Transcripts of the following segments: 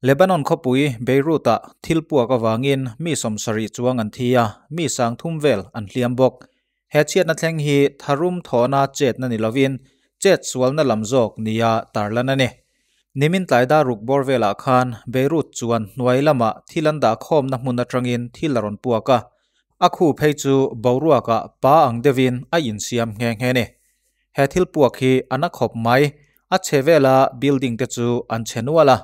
Lebanon khawpui Beirut-ah thil puak avangin mi 70 chuang an thi a, mi 3000 vel an hliam bawk. He chhiatna thleng hi tharum thawhna chetna ni lovin chet sualna lam zawk nia tarlan a ni. Nimin tlai dar ruk bawr velah khan Beirut chuan hnuai lamah thil an dah khawmna hmun atangin thil a rawn puak a, a khu phei chu boruakah pa ang deuhin a insiam nghe nghe a ni. He thil puak hi a na khawp mai, a chhe vela building te chu an chhe nual a,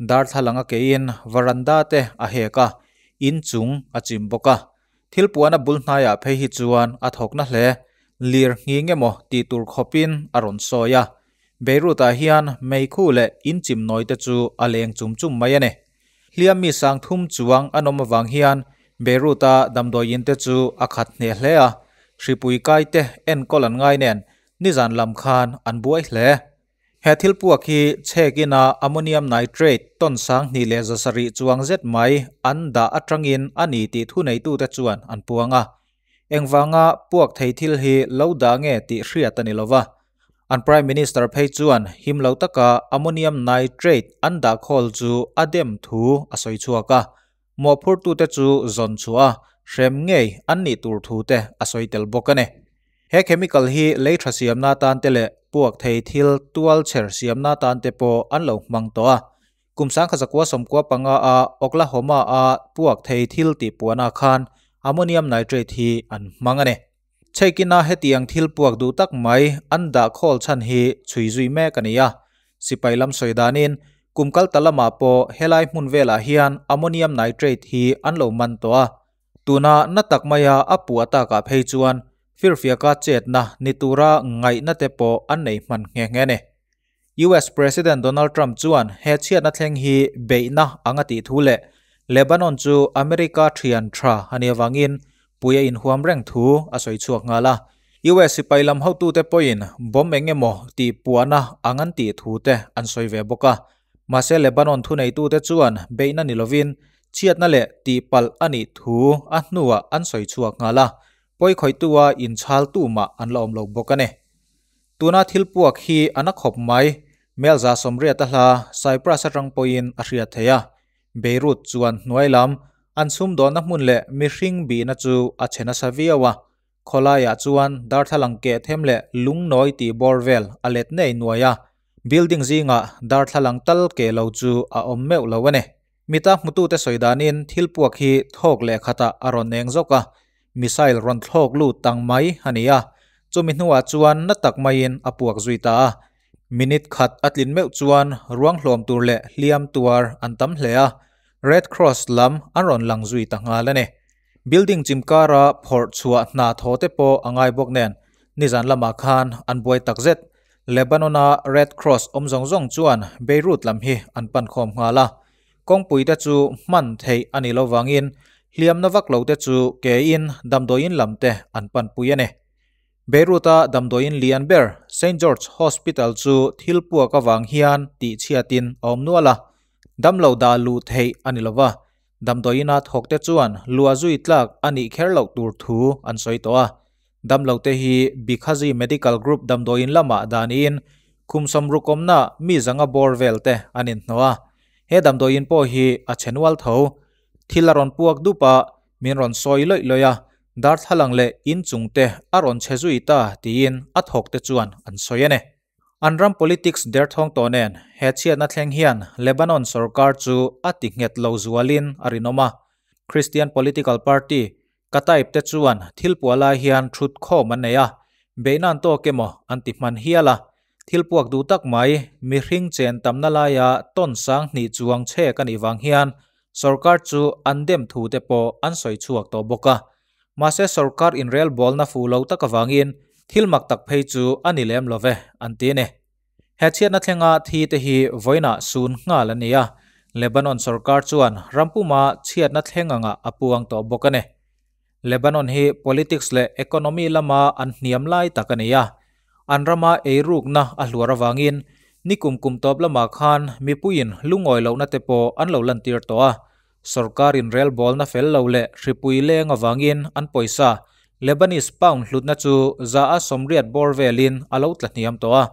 darthlalang a keiin varanda te a hek a, inchung a chim bawk a. Thil puana bul hnaiah phei hi chuan a thawkna hle, lir nghing emaw tih tur khawpin a rawn sawi a. Beirut-ah hian meikhu leh inchim nawi te chu a leng chum chum mai a ni. Hliam mi 3000 chuang an awm avang hian Beirut-a damdawiin te chu a khat hneh hle a, hripui kai te enkawl an ngai nen nizan lam khan an buai hle. He thil puak hi chhekina ammonium nitrate ton 2107 chuang zet mai an dah atangin a ni tih thuneitute chuan an puang a. Engvanga puak thei thil hi lo dah nge tih hriat a ni lova. An Prime Minister phei chuan him lo taka ammonium nitrate an dah khawl chu a dem thu a sawi chhuak a. Mawhphurtute chu zawn chhuah a, hrem ngei an nih tur thu te a sawi tel bawk a ni. He chemical hi lei tha siamna tan te leh puak thei thil tual chher siamna tan te pawh an lo hmang tawh a. Kum 1995 a Oklahoma a puak thei thil tih puana khan ammonium nitrate hi an hmang a ni. Chhekina hetiang thil puak duh tak mai an dah khawl chhan hi chhui zui mek a ni a. Sipai lam sawi danin kumkal talama pawh helai hmun velah hian ammonium nitrate hi an lo man tawh a. Tuna na tak maia a puah takah phei chuan firfiaka chetna ni tura ngaihna te pawh an nei hman nghe nghe a ni. US President Donald Trump chuan he chhiatna thleng hi beihna anga tih thu leh Lebanon chu America thian tha a nih avangin puia inhuam reng thu a sawi chhuak nghal a. US sipai lam hotute pawhin bomb eng emaw tih puahna ang an tih thu te an sawi ve bawk a. Mahse Lebanon thuneitute chuan beihna ni lovin chhiatna leh tihpalh a nih thu a hnuah an sawi chhuak nghal a. Pawi khawihtua inchhal tumah an la awm lo bawk a ni. Tuna thil puak hi a na khawp mai, mel 180 a hla Cyprus atang pawhin a hriat thei a. Beirut chuan hnuai lam an sumdawnna hmun leh mihring bihna chu a chhe nasa viau a. Khawlaiah chuan darthlalang keh them leh lungnawi tih bawr vel a let nei nuai a. Building zingah darthlalang tal ke lo chu a awm meuh lo a ni. Mita hmutute sawi danin thil puak hi thawk leh khatah a rawn eng zawk a. Missile rawn thlawk lut tang mai a ni a. Chumi hnuah chuan na tak maiin a puak zui ta a. Minute khat a tlin meuh chuan ruang hlawm tur leh hliam tuar an tam hle a. Red Cross lam an rawn lang zui ta nghal a ni. Building chimkara phawrh chhuah hna thaw te pawh a ngai bawk nen nizan lamah khan an buai takzet. Lebanon-a Red Cross awm zawng zawng chuan Beirut lam hi an pan khawm nghal a. Kawngpui te chu hman theih a ni lovangin hliamna vak lo te chu ke in damdawiin lam te an pan pui a ni. Beirut-a damdawiin lian ber Saint George Hospital chu thil puak avang hian tih chhiatin a awm nual a. Damlo dah luh theih a ni lova. Damdawiina thawk te chuan luah zui tlak a nih kher loh tur thu an sawi tawh a. Damlo te hi Bikhazi Medical Group damdawiin lamah danin khum 60 awmna mi 500 bawr vel te an inhnawh a. He damdawiin pawh hi a chhe nual tho. Thil a rawn puak dup a, min rawn sawi lawih lawih a, darthlalang leh inchung te a rawn chhe zui ta tiin a thawk te chuan an sawi a ni. An ram politics derthawng tawh nen he chhiatna thleng hian Lebanon sarkar chu a ti nghet lo zualin a rinawm a. Christian Political Party Kataib te chuan thil puah lai hian thut khawm an nei a, beihna an tawk emaw an ti hman hial a. Thil puak duh tak mai mihring chen tamna laia ton 2000 chuang chhek a nih vang hian sarkar chu an dem thu te pawh an sawi chhuak tawh bawk a. Mahse sarkar inrel bawlna fu lo tak awangin thil mak tak phei chu a ni lem love an ti a ni. He chhiatna thlenga thi te hi vawiinah sun nghal a ni a. Lebanon sarkar chuan rampuma chhiatna thleng anga a puang tawh bawk a ni. Lebanon hi politics leh economy lama an hniam lai tak a ni a. An rama eirukna a hluar awangin nikum kum tawp lamah khan mipuiin lungawi lohna te pawh an lo lantir tawh a. Sarkar inrel bawlna fel lo leh hripui leng awangin an pawisa Lebanese pound hlutna chu 180 bawr velin a lo tla hniam tawh a.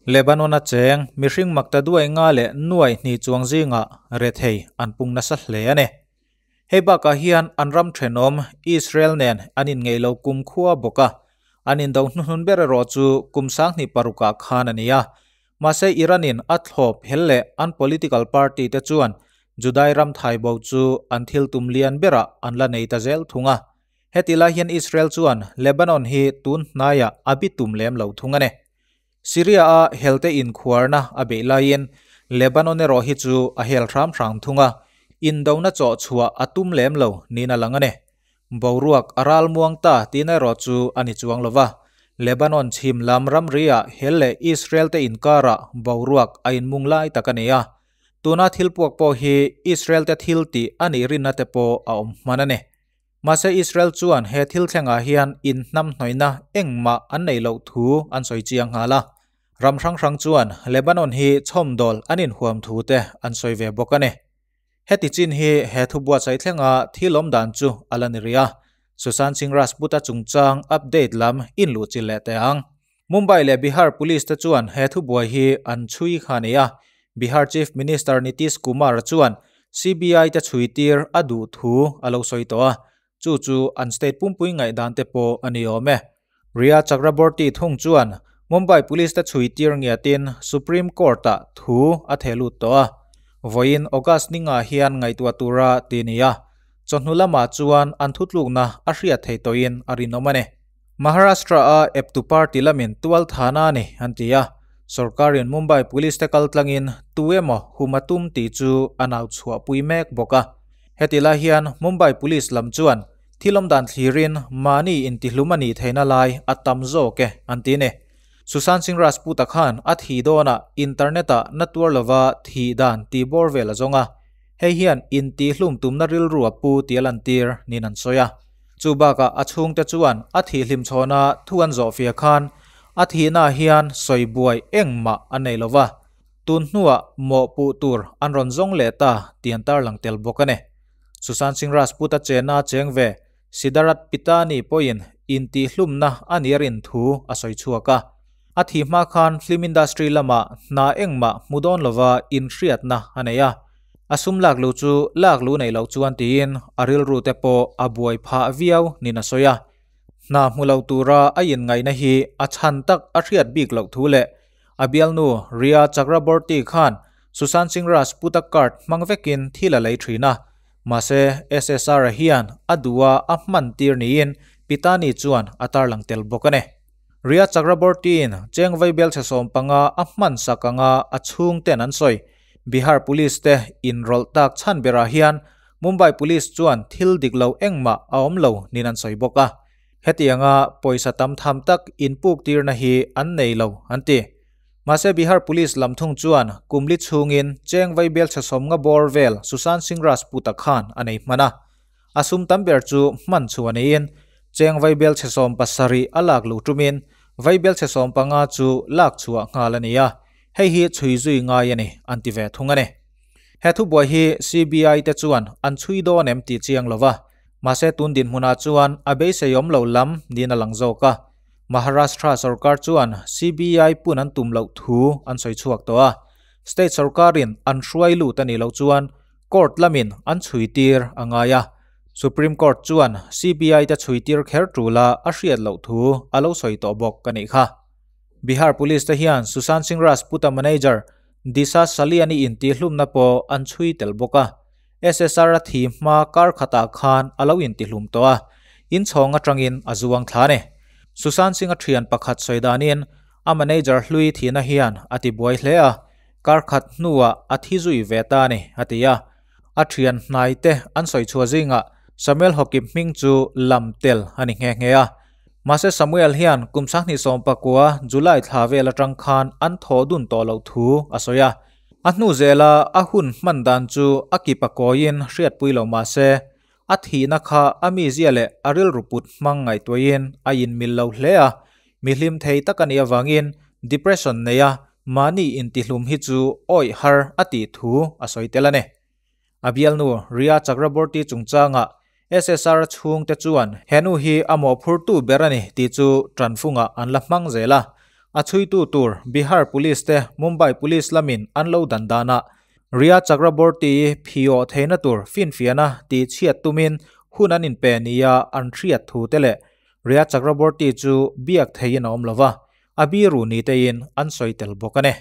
Lebanon-a cheng mihring maktaduai nga leh nuai hnih chuang zingah rethei an pung nasa hle a ni. Hei bakah hian an ram thenawm Israel nen an inngeih lo kumkhua bawk a, an indo hnuhnun ber erawh chu kum sanghnih parukah khan a ni a. Mahse Iran-in a thlawp hel leh an political party te chuan Judai ram thaibo chu an thil tum lian berah an la nei ta zel thung a. Heti lai hian Israel chuan Lebanon hi tun hnaiah a bi tum lem lo thung a ni. Syria-a helte inkhuarna a beih laiin Lebanon erawh hi chu a hel hram hram thung a, indona chawh chhuah a tum lem lo niin a lang a ni. Boruak a ral muang ta tihna erawh chu a ni chuang lo va, Lebanon chhim lam ramri-ah hel leh Israel te inkarah boruak a inmung lai tak a ni a, tuna thil puak pawh hi Israel te thil tih a nih rinna te pawh a awm hman a ni. Mahse Israel chuan he thil thlengah hian inhnamhnawihna engmah an neih loh thu an sawi chiang nghal a. Ram hrang hrang chuan Lebanon hi chhawmdawl an inhuam thu te an sawi ve bawk a ni. Heti chin hi he thu buatsaih thlenga thil awm dan chu a la ni rih a. Sushant Singh Rajput-a chungchang update lam inluhchilh leh teh ang. Mumbai leh Bihar Police te chuan he thubuai hi an chhui kha a ni a, Bihar Chief Minister Nitish Kumar chuan CBI te chhui tir a duh thu a lo sawi tawh a, chu chu an state pumpui ngaihdan te pawh a ni awm e. Rhea Chakraborty thung chuan Mumbai Police te chhui tir ngiatin Supreme Court-ah thu a theh lut tawh a, vawiin August ninga hian ngaihtuah tura ti a ni a, chawhnu lamah chuan an thutlukna a hriat thei tawhin a rinawm a ni. Maharashtra-a eptu party lamin tual thana a ni an ti a, sorkarin Mumbai Police te kal tlangin tu emaw hum a tum tih chu a nau chhuahpui mek bawk a. Heti lai hian Mumbai Police lam chuan thil awmdan thlirin mahni intihlum a nih theihna lai a tam zawk e an ti ni. Sushant Singh Rajput-a khan a thih dawnah internet-ah na tuar lova thih dan tih bawr vel a zawng a, hei hian intihlum tumna rilru a pu tih a lantir niin an sawi a. Chu bakah a chhungte chuan a thihhlim chhawna thu an zawhfia khan a thihnaah hian sawi buai engmah a nei lo va, tun hnuah mawhpuh tur an rawn zawng leh ta tih an tarlang tel bawk a ni. Sushant Singh Rajput-a chenna a cheng ve Siddharath Pitani pawhin intihhlumna a nih a rin thu a sawi chhuak a. A thih hma khan film industry lamah hna engmah hmu dawn lova inhriatna a nei a. A sum lak luh chu lak luh neih loh chuan tiin a rilru te pawh a buai phah viau niin a sawi a. Hna hmu lo tura a inngaihna hi a chhan tak a hriat bik loh thu leh a bialnu Rhea Chakraborty khan Sushant Singh Rajput-a card hmang vekin thil a lei thin a. Mahse, SSR-a hian a duha a hman tir niin Pitani chuan a tarlang tel bawk a ni. Rhea Chakraborty-in cheng vaibel chhe 15 a hman sak anga a chhungten an sawi. Bihar Police te inrawlh tak chhan berah hian Mumbai Police chuan thil dik lo engmah a awm lo niin an sawi bawk a. Hetianga pawisa tam tham tak inpuk tirna hi an nei lo an ti. Mahse Bihar Police lam thung chuan kum li chhungin cheng vaibel chhe 50 bawr vel Sushant Singh Rajput-a khan a nei hman a. A sum tam ber chu hman chhuah niin cheng vaibel chhe 70 a lak luh tumin vaibel chhe 15 chu lak chhuah nghal a ni a, hei hi chhui zui ngai a ni an ti ve thung a ni. He thubuai hi CBI te chuan an chhui dawn em tih chiang lo va, mahse tun dinhmunah chuan a beisei awm lo lam niin a lang zawk a. Maharashtra sorkar chuan CBI pun an tum loh thu an sawi chhuak tawh a, state sorkarin an hruai lut a nih loh chuan Court lamin an chhuitir a ngai a, Supreme Court chuan CBI te chhuitir kher tula a hriat loh thu a lo sawi tawh bawk a nih kha. Bihar Police te hian Sushant Singh Rajput-a manager Disha Saliani intihhlumna pawh an chhui tel bawk a, SSR a thi hma kar khatah khan a lo intihlum tawh a, inchhawng atangin a zuang thla a ni. Sushant Singh-a thian pakhat sawi danin a manager hlui thihna hian a tibuai hle a, Kar khat hnuah a thi zui ve ta a ni, a ti a. A thian hnai te an sawi chhuah zingah Samuel Hawkip hming chu lam tel a ni nghe nghe a. Mahse Samuel hian kum 2019 July thla vel atang khan an thaw dun tawh loh thu a sawi a. A hnu zela a hun hman dan chu a kip a kawiin hriatpui lo mahse a thihna kha a mizia leh a rilru put hmang ngaihtuahin a inmil lo hle a. Mi hlim thei tak a nih avangin depression neia mahni intihlum hi chu awih har a tih thu a sawi tel a ni. A bialnu Rhea Chakraborty chungchangah SSR chhungte chuan he nu hi a mawhphurtu ber a ni tih chu tanfungah an la hmang zel a. A chhuitu tur Bihar Police te Mumbai Police lamin an lo dan danah Rhea Chakraborty-i phiawh theihna tur finfiahna tihchhiat tumin hun an inpe nia an hriat thu te leh Rhea Chakraborty chu biak theihin a awm lova, a biru ni tein an sawi tel bawk a ni.